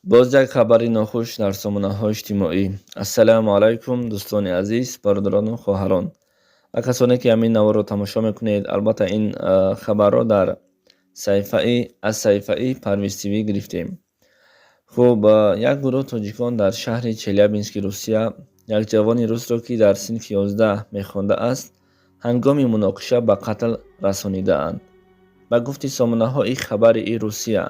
Боз як хабари нохуш дар сомонаҳои иҷтимоӣ. Ассалому алайкум, дӯстони азиз, бародарону хоҳарон ва касоне, ки ҳамин наворро тамошо мекунед. Албатта, ин хабарро дар саҳифаи аз саҳифаи Парвиз ТВ гирифтем. Хуб, як гурӯҳ тоҷикон дар шаҳри Челябински Русия як ҷавони русро, ки дар синфи 11 мехондааст, ҳангоми муноқиша ба қатл расонидаанд. Ба гуфти сомонаҳои хабарии Русия,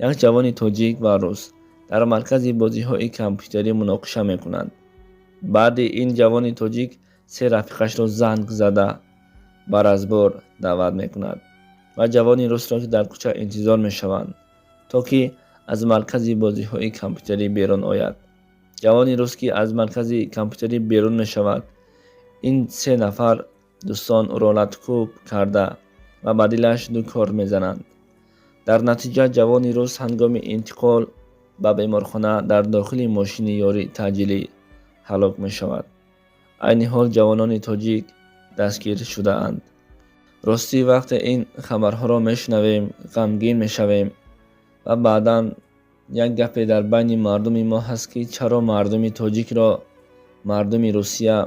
як ҷавони тоҷик ва рус дар маркази бозиҳои компютерӣ муноқиша мекунанд. Баъди ин ҷавони тоҷик се рафиқашро занг зада, ба разбор даъват мекунад ва ҷавони русро, ки дар кӯча интизор мешаванд, то ки аз маркази бозиҳои компютерӣ берун ояд. Ҷавони рус, ки аз маркази компютерӣ берун мешавад, ин се нафар дӯстон ӯро латукӯб карда ва ба дилаш ду кор мезананд. Дар натиҷа ҷавони рус ҳангоми интиқол ба беморхона дар дохили мошини ёрии таъҷилӣ ҳалок мешавад. Айни ҳол ҷавонони тоҷик дастгир шудаанд. Ростӣ, вақте ин хабарҳоро мешунавем, ғамгин мешавем ва баъдан як гапе дар байни мардуми мо ҳаст, ки чаро мардуми тоҷикро мардуми Русия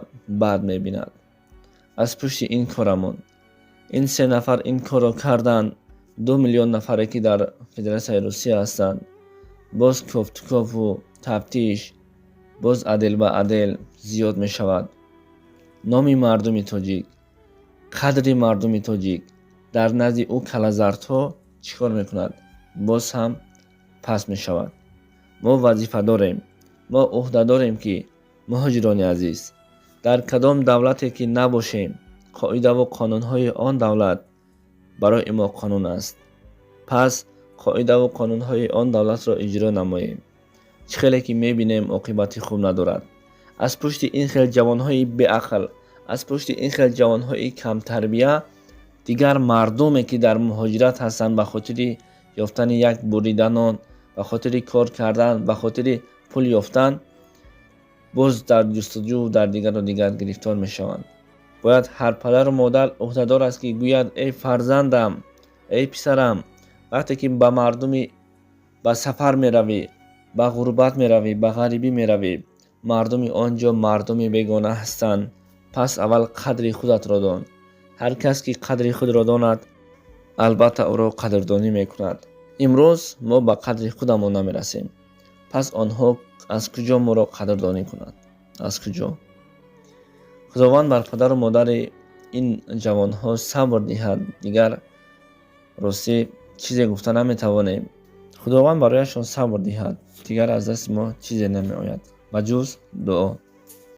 бад мебинад. Аз пушти ин корамон ин се нафар ин корро карданд. 2 миллион нафаре, ки дар Федератсияи Русия ҳастанд, боз кофтукову тафтиш, боз отдел ба отдел зиёд мешавад. Номи мардуми тоҷик, қадри мардуми тоҷик дар назди ӯ калазартҳо чӣ кор мекунад? Боз ҳам паст мешавад. Мо вазифа дорем, мо ӯҳда дорем, ки муҳоҷирони азиз, дар кадом давлате ки набошем, қоидаву қонунҳои он давлат барои мо қонун аст. Пас қоидаву қонунҳои он давлатро иҷро намоем. Чӣ хеле ки мебинем, оқибати хуб надорад. Аз пушти ин хел ҷавонҳои беақл, аз пушти ин хел ҷавонҳои камтарбия дигар мардуме, ки дар муҳоҷират ҳастанд, ба хотири ёфтани як бурида нон, ба хотири кор кардан, ба хотири пул ёфтан, боз дар ҷустуҷӯ, дар дигару дигар гирифтор мешаванд. Бояд ҳар падару модар ӯҳдадор аст, ки гӯяд: «Эй фарзандам, эй писарам, вақте ки ба мардуми ба сафар меравӣ, ба ғурбат меравӣ, ба ғарибӣ меравӣ, мардуми он ҷо мардуми бегона ҳастанд. Пас аввал қадри худатро дон. Ҳар кас, ки қадри худро донад, албатта, ӯро қадрдонӣ мекунад». Имрӯз мо ба қадри худамон намерасем, пас онҳо аз куҷо моро қадрдонӣ кунанд, аз куҷо? Худованд бар падару модари ин ҷавонҳо сабр диҳад. Дигар, ростӣ, чизе гуфта наметавонем. Худованд барояшон сабр диҳад. Дигар аз дасти мо чизе намеояд, ба ҷуз дуо.